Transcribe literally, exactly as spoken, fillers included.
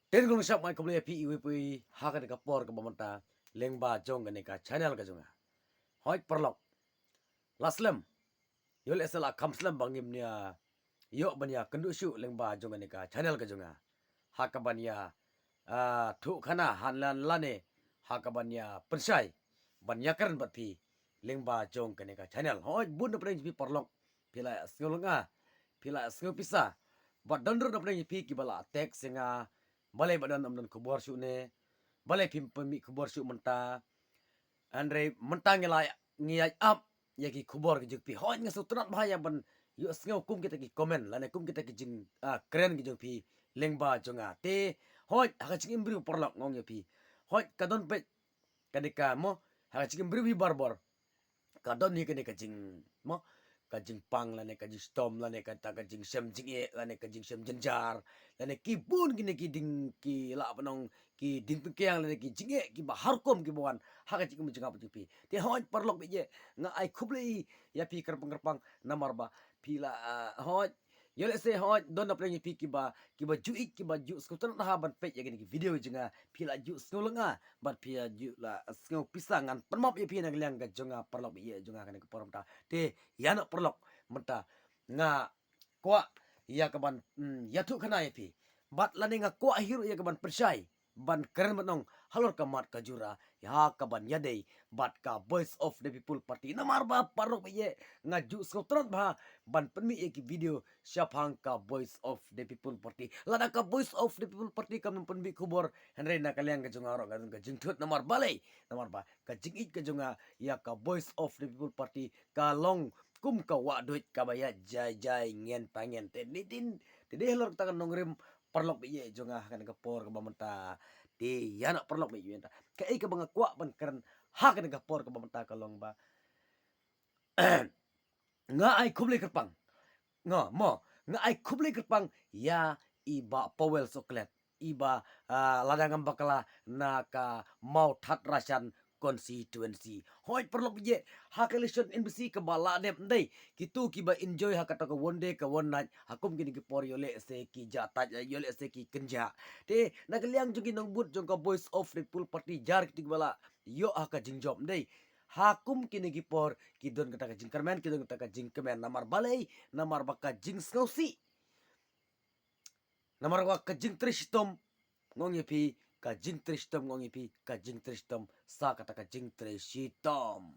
Te ngan shap mai kumne ïa phi iwei pa iwei ha kane ka por kaba mynta lyngba jong kane ka channel ka jong nga. Hooid paralok. La slem. Ïoh lehse la kham slem ba ngim ïa ïoh ban ïa kynduh shuh lyngba jong kane ka channel ka jong nga. Ha kaban ïa, ah, thuh khana hanlan lane ha kaban ïa pynshai ban ïa kren bad phi lyngba jong kane ka channel. Hooid bun na pdeng phi paralok. Phi la sngew lynga, phi la sngew pisa. Bad don ruh na pdeng phi kiba la text ïa nga. Balei ba don ym don khubor shuh ne? Balei phim pynmih khubor shuh mynta? Hynrei mynta ngi la ngi ïa ap ïa ki khubor ki jong phi. Hooid nga sngewtynnat bha ïa ban ïoh sngew kum kita ki comment lane kum kita ki jing, ah, kren ki jong phi lyngba jong nga. Te hooid ha ka jingim briew paralok nga ong ïa phi. Hooid ka don peit kane ka mo ha ka jingim briew hi barabor. Ka don hi kane ka jing mo ka jingpang lane ka jingshitom lane kata ka jingshem jingeh lane ka jingshem jynjar lane ki bun kine ki ding ki la pynong ki ding pynkiang lane ki jingeh kiba har kum kiba wan ha ka jingim jong nga bad jong phi. Te hooid paralok bad ïeit nga ai khublei ïa phi kyrpang kyrpang namar ba phi la, ah, hooid. Ïoh lehse hooid don na pdeng phi kiba kiba ju ïeit kiba ju sngewtynnat ha ban peit ïa kine ki video jong nga phi la ju sngew lynga bad phi la ju la sngew pisa ngan pynmap ïa phi na ka liang ka jong nga paralok bad ïeit jong nga kane ka por mynta. Te ïa na paralok mynta nga kwah ïa kaban, mm, ïathuh khana ïa phi. Bad lane nga kwah hi ruh ïa kaban pynshai ban kren ban ong halor ka mat ka jura ïa kaban ïadei bad ka Voice of the People Party. Namar ba paralok bad ïeit nga ju sngewtynnat bha ban pynmih ïa ki video shaphang ka Voice of the People Party. Lada ka Voice of the People Party kam pynmih khubor hynrei na ka liang ka jong nga ruh nga don ka jingthut namar balei? Namar ba ka jingïeit ka jong nga ïa ka Voice of the People Party ka long kum ka wah duid kaba ïa jai jai ngen pa ngen te ni din te dei halor kata ka nongrim paralok bad ïeit jong nga ha kane ka por kaba mynta. Te ïa na paralok bad ïeit mynta kaei kaba nga kwah ban kren ha kane ka por kaba mynta ka long ba nga ai khublei kyrpang. Nga mo nga ai khublei kyrpang ïa i Bah Powell Soklet. I Bah, ah, lada ngam bakla na ka Mawthadraishan constituency. Hooid paralok bad ïeit ha ka election M D C kaba la dep ndei. Kitu kiba enjoy ha kata ka one day ka one night ha kum kine ki por ïoh lehse ki jahthait ïoh lehse ki kynjah. Te na ka liang jong ki nongbud jong ka Voice of the People Party jar kitu kiba la ïoh ha ka jingjop ndei. Ha kum kine ki por ki don kata ka jingkyrmen ki don kata ka jingkmen namar balei? Namar ba ka jingsngewsih. Namar ba ka jingtrei shitom nga ong ïa phi ka jingtrei shitom nga ong ïa phi ka jingtrei shitom sa kata ka jingtrei shitom.